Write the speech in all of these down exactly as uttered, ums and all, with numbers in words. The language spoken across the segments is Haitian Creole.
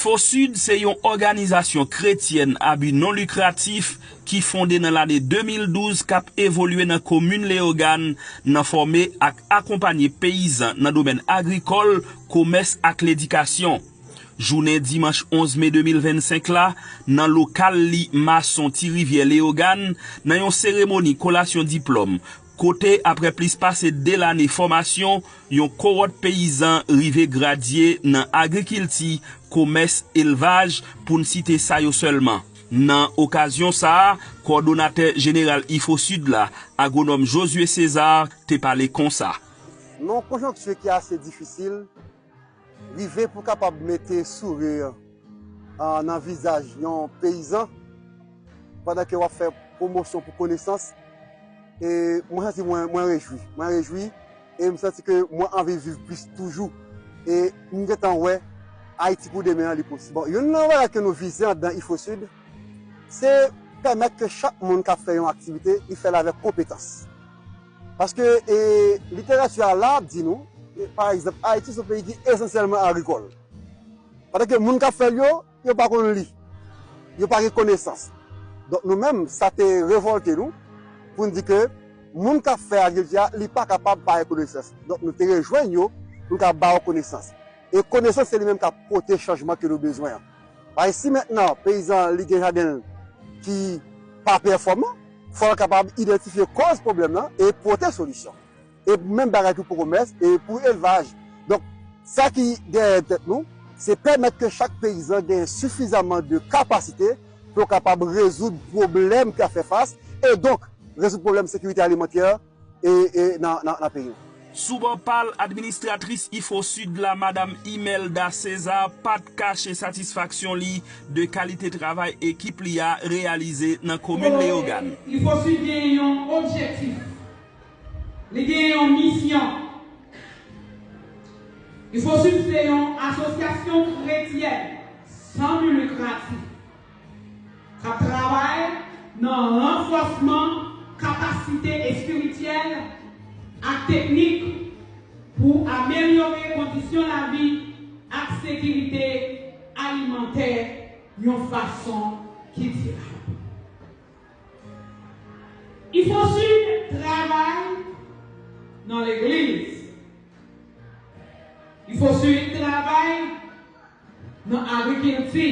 IFOSUD se yon òganizasyon kretyèn a bi non likratif ki fonde nan lane de mil douz k ap evolye nan komin Leyogàn nan fòme ak akonpanye peyizan nan domèn agrikòl, komès ak ledikasyon. Jounen dimanch onz me de mil vennsenk la, nan lokal li Mason Ti Rivyè Leyogàn, nan yon seremoni kolasyon diplòm, kote, apre plis pase de lane fòmasyon, yon kowòt peyizan rive gradye nan agrikilti, komès, elvaj, pou n site sa yo sèlman. Nan okazyon sa a, kowòdonatè jeneral IFOSUD la, agwonòm Josué César, te pale konsa. Nan yon konjonkti ki ase difisil, rive pou kapab mete souri, ah, nan vizaj yon peyizan pandan ke w ap fè pwomosyon pou konesans. E mwen santi mwen, mwen rejwi. Mwen rejwi e m santi ke mwen anvi viv plis toujou. E m gentan wè Ayiti pou demen an, li posib. Bon, youn nan bagay ke nou vize anndan IFOSUD, se pèmèt ke chak moun k ap fè yon aktivite, li fè l avèk konpetans. Paske, e, literati a la ap di nou, e, pa egzanp, Ayiti se yon peyi ki esansyèlman agrikòl. Pandan ke moun k ap fè l yo, yo pa konn li. Yo pa gen konesans. Donk, nou menm, sa te revòlte nou pou n di ke moun k ap fè agrikilti a, li pa kapab pa gen konesans. Donk, nou te rejwenn yo pou n ka ba yo konesans. E konesans, se li menm k ap pote chanjman ke nou bezwen an. Paske si mentnan, peyizan, li gen jaden l ki pa pèfòman, fò l kapab idantifye kòz pwoblèm nan e pote solisyon. E menm bagay tou pou komès e pou elvaj. Donk, sa ki dèyè tèt nou, se pèmèt ke chak peyizan gen sifizaman de kapasite pou yo kapab rezoud pwoblèm k ap fè fas, e donk, rezoud pwoblèm sekirite alimantè e, e nan, nan, nan peyi nou. Sou bò pa l, administratris IFOSUD la, Madam Imelda César, pa t kache satisfaksyon li de kalite travay ekip li a reyalize nan komin Leyogàn. IFOSUD gen yon objektif. Li gen yon misyon. IFOSUD se yon asosyasyon kretyèn san bi likratif k ap travay nan ranfòsman kapasite espirityèl ak teknik pou amelyore kondisyon lavi ak sekirite alimantè yon fason ki dirab. IFOSUD travay nan legliz. IFOSUD travay nan agrikilti.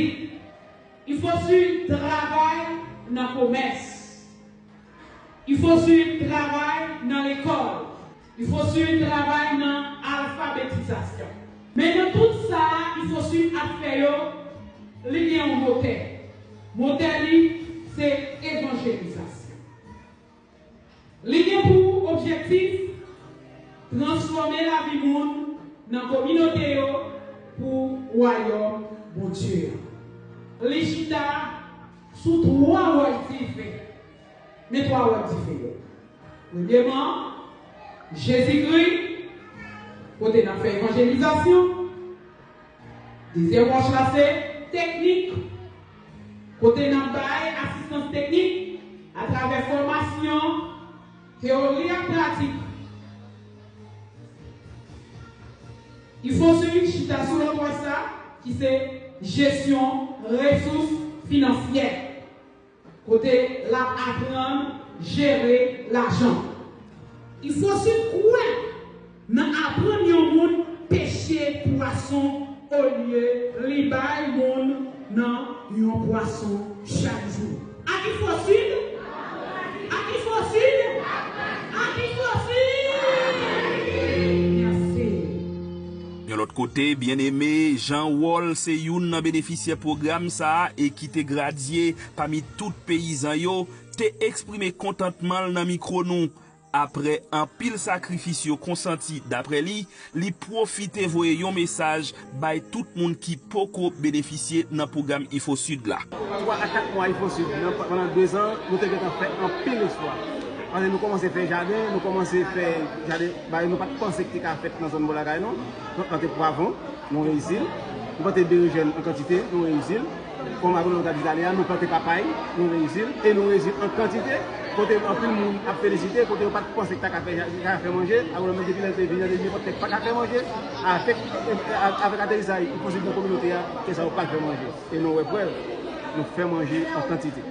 IFOSUD travay nan komès. IFOSUD travay nan lekòl. IFOSUD travay nan alfabetizasyon. Men nan tout sa a IFOSUD ap fè yo, li gen yon motè. Motè li se evanjelizasyon. Li gen pou objektif transfòme lavi moun nan kominote yo pou wayòm Bondye a. Li chita sou twa wòch diven. Men twa wòch diven yo. Premyeman, Jezikri, kote n ap fè evanjelizasyon. Dezyèm wòch la se teknik, kote n ap bay asistans teknik atravè fòmasyon, teyori ak pratik. IFOSUD chita sou lòt wòch sa, ki se jesyon resous finansyè, kote l ap aprann jere lajan. IFOSUD kwè nan aprann yon moun peche pwason olye li bay moun nan yon pwason chak jou. Ak IFOSUD, ak IFOSUD, ak IFOSUD. Mèsi. Yon lòt kote, Byeneme Jean Wall se youn nan benefisyè pwogram sa a e ki te gradye pami tout peyizan yo, te eksprime kontantman l nan mikwo nou. Apre anpil sakrifis yo konsanti, daprè li, li pwofite voye yon mesaj bay tout moun ki poko benefisye nan pwogram IFOSUD la. Twa a kat mwa IFOSUD, nan, pandan de zan, nou te gentan fè anpil espwa. Paske nou kòmanse fè jaden, nou kòmanse fè jaden, bagay nou pa t panse ki te ka fèt nan zòn bò lakay nou. Nou plante pwav, nou reyisi l. Nou plante berejèn an kantite, nou reyisi l. Kòm agwonòm ta di talè a, nou plante papay, nou reyisi l, e nou reyisi l an kantite, kote anpil moun ap felisite, kote yo pa t panse k ta ka fè, ka fè manje, agwonòm nan depi lè l te vini an, te di nenpòt nèg pa ka fè manje, avèk, avèk aterisaj li posib nan kominote a, ke sa yo pral fè manje. E nou wè prèv, nou fè manje an kantite.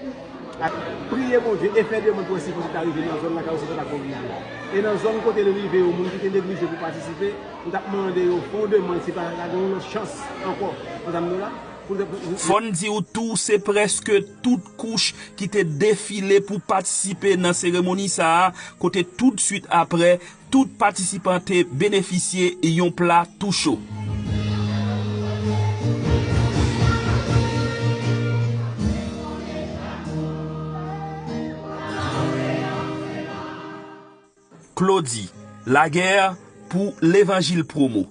Ak priye Bondye e fè demann pou wè si posib ta rive nan zòn lakay ou si sa ta ko rive. E nan zòn kote li rive yo, moun ki te neglije pou patisipe, m t ap mande yo fè yon demann si pa ta gen yon lòt chans ankò nan zòn nou la. Fò n di w tou, se prèske tout kouch ki te defile pou patisipe nan seremoni sa a, kote toutswit apre, tout patisipan te benefisye yon pla tou cho. Claudy, lagè pou levanjil pwomo.